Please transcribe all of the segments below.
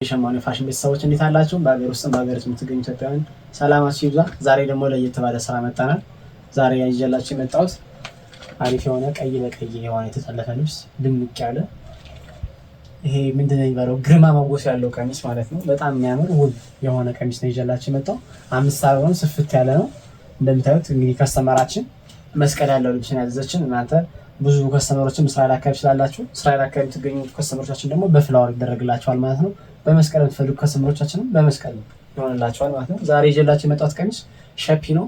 የሸማኔው ፋሽን ቤተሰቦች እንዴት አላችሁ? በሀገር ውስጥም በሀገር ውጭ የምትገኙ ኢትዮጵያውያን ሰላማችሁ ይብዛ። ዛሬ ደግሞ ለየት ባለ ስራ መጥተናል። ዛሬ ይዤላችሁ የመጣሁት አሪፍ የሆነ ቀይ ለቀይ የሆነ የተጠለፈ ልብስ ድምቅ ያለ፣ ይሄ ምንድን ነው የሚባለው፣ ግርማ ሞገስ ያለው ቀሚስ ማለት ነው። በጣም የሚያምር ውብ የሆነ ቀሚስ ነው ይዤላችሁ የመጣው። 5 አርብ ነው፣ ስፍት ያለ ነው። እንደምታዩት እንግዲህ customer ኣችን መስቀል ያለው ልብስ ነው ያዘዘችን። እናንተ ብዙ customer ኦችም እስራኤል አካባቢ ስላላችሁ፣ እስራኤል አካባቢ የምትገኙ customer ኦቻችን ደግሞ በ flower ይደረግላቸዋል ማለት ነው። በመስቀል የምትፈልጉ customer ኦቻችንም በመስቀል ይሆንላቸዋል ማለት ነው። ዛሬ ይዤላችሁ የመጣሁት ቀሚስ shapey ነው።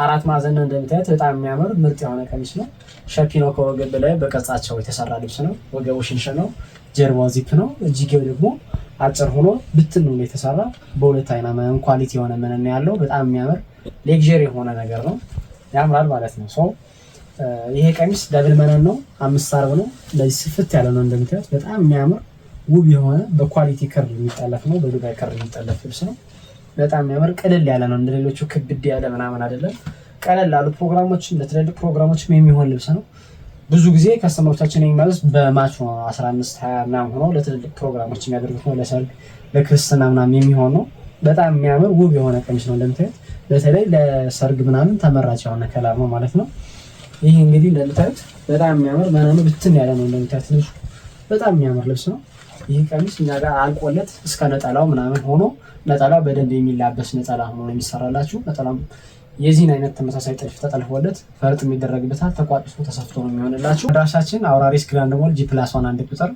አራት ማዕዘን ነው፣ እንደምታዩት በጣም የሚያምር ምርጥ የሆነ ቀሚስ ነው። Shapey ነው። ከወገብ በላይ በቅርጻቸው የተሰራ ልብስ ነው። ወገቡ ሽንሽን ነው። ጀርባው ዚፕ ነው። እጅጌው ደግሞ አጭር ሆኖ ብትን ነው የተሰራ። በሁለት አይና መነን፣ quality የሆነ መነን ያለው፣ በጣም የሚያምር luxury የሆነ ነገር ነው። ያምራል ማለት ነው። So ይሄ ቀሚስ double መነን ነው። 5 አርብ ነው። እንደዚህ ስፍት ያለ ነው፣ እንደምታዩት በጣም የሚያምር ውብ የሆነ በ quality ክር የሚጠለፍ ነው። በዱባይ ክር የሚጠለፍ ልብስ ነው። በጣም የሚያምር ቅልል ያለ ነው። እንደሌሎቹ ክብድ ያለ ምናምን አይደለም። ቀለል ላሉ ፕሮግራሞችም ለትልልቅ ፕሮግራሞችም የሚሆን ልብስ ነው። ብዙ ጊዜ customer ኦቻችን የሚመጡት በ match ነው። 15 20 ምናምን ሆኖ ለትልልቅ ፕሮግራሞች የሚያደርጉት ነው። ለሰርግ፣ ለክርስትና ምናምን የሚሆን ነው። በጣም የሚያምር ውብ የሆነ ቀሚስ ነው። እንደምታዩት በተለይ ለሰርግ ምናምን ተመራጭ የሆነ color ነው ማለት ነው። ይህ እንግዲህ እንደምታዩት በጣም የሚያምር መነኑ ብትን ያለ ነው። እንደምታዩት ልብሱ በጣም የሚያምር ልብስ ነው። ይህ ቀሚስ እኛ ጋር አልቆለት እስከ ነጠላው ምናምን ሆኖ፣ ነጠላው በደንብ የሚላበስ ነጠላ ሆኖ ነው የሚሰራላችሁ። ነጠላው የዚህን አይነት ተመሳሳይ ጥልፍ ተጠልፎለት ፈርጥ የሚደረግበታል፣ ተቋጥሶ ተሰፍቶ ነው የሚሆንላችሁ። አድራሻችን አውራሪስ ግራንድ ሞል G+1 1 ቁጥር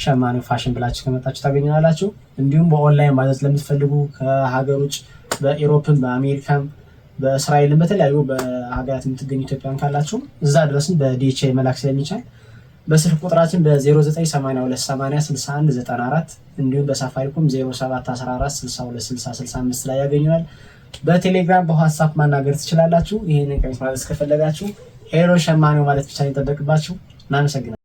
ሸማኔው ፋሽን ብላችሁ ከመጣችሁ ታገኙናላችሁ። እንዲሁም በኦንላይን ማዘዝ ለምትፈልጉ ከሀገር ውጭ በ Europe ም በአሜሪካም በእስራኤልም በተለያዩ በሀገራት የምትገኙ ኢትዮጵያን ካላችሁ እዛ ድረስም በ DHL መላክ ስለሚቻል በስልክ ቁጥራችን በ0982806194 እንዲሁም በሳፋሪኮም 0714626065 ላይ ያገኙናል። በቴሌግራም፣ በዋትሳፕ ማናገር ትችላላችሁ። ይህንን ቀሚስ ማዘዝ ከፈለጋችሁ "Hello ሸማኔው" ማለት ብቻ ይጠበቅባችሁ። እናመሰግናለን።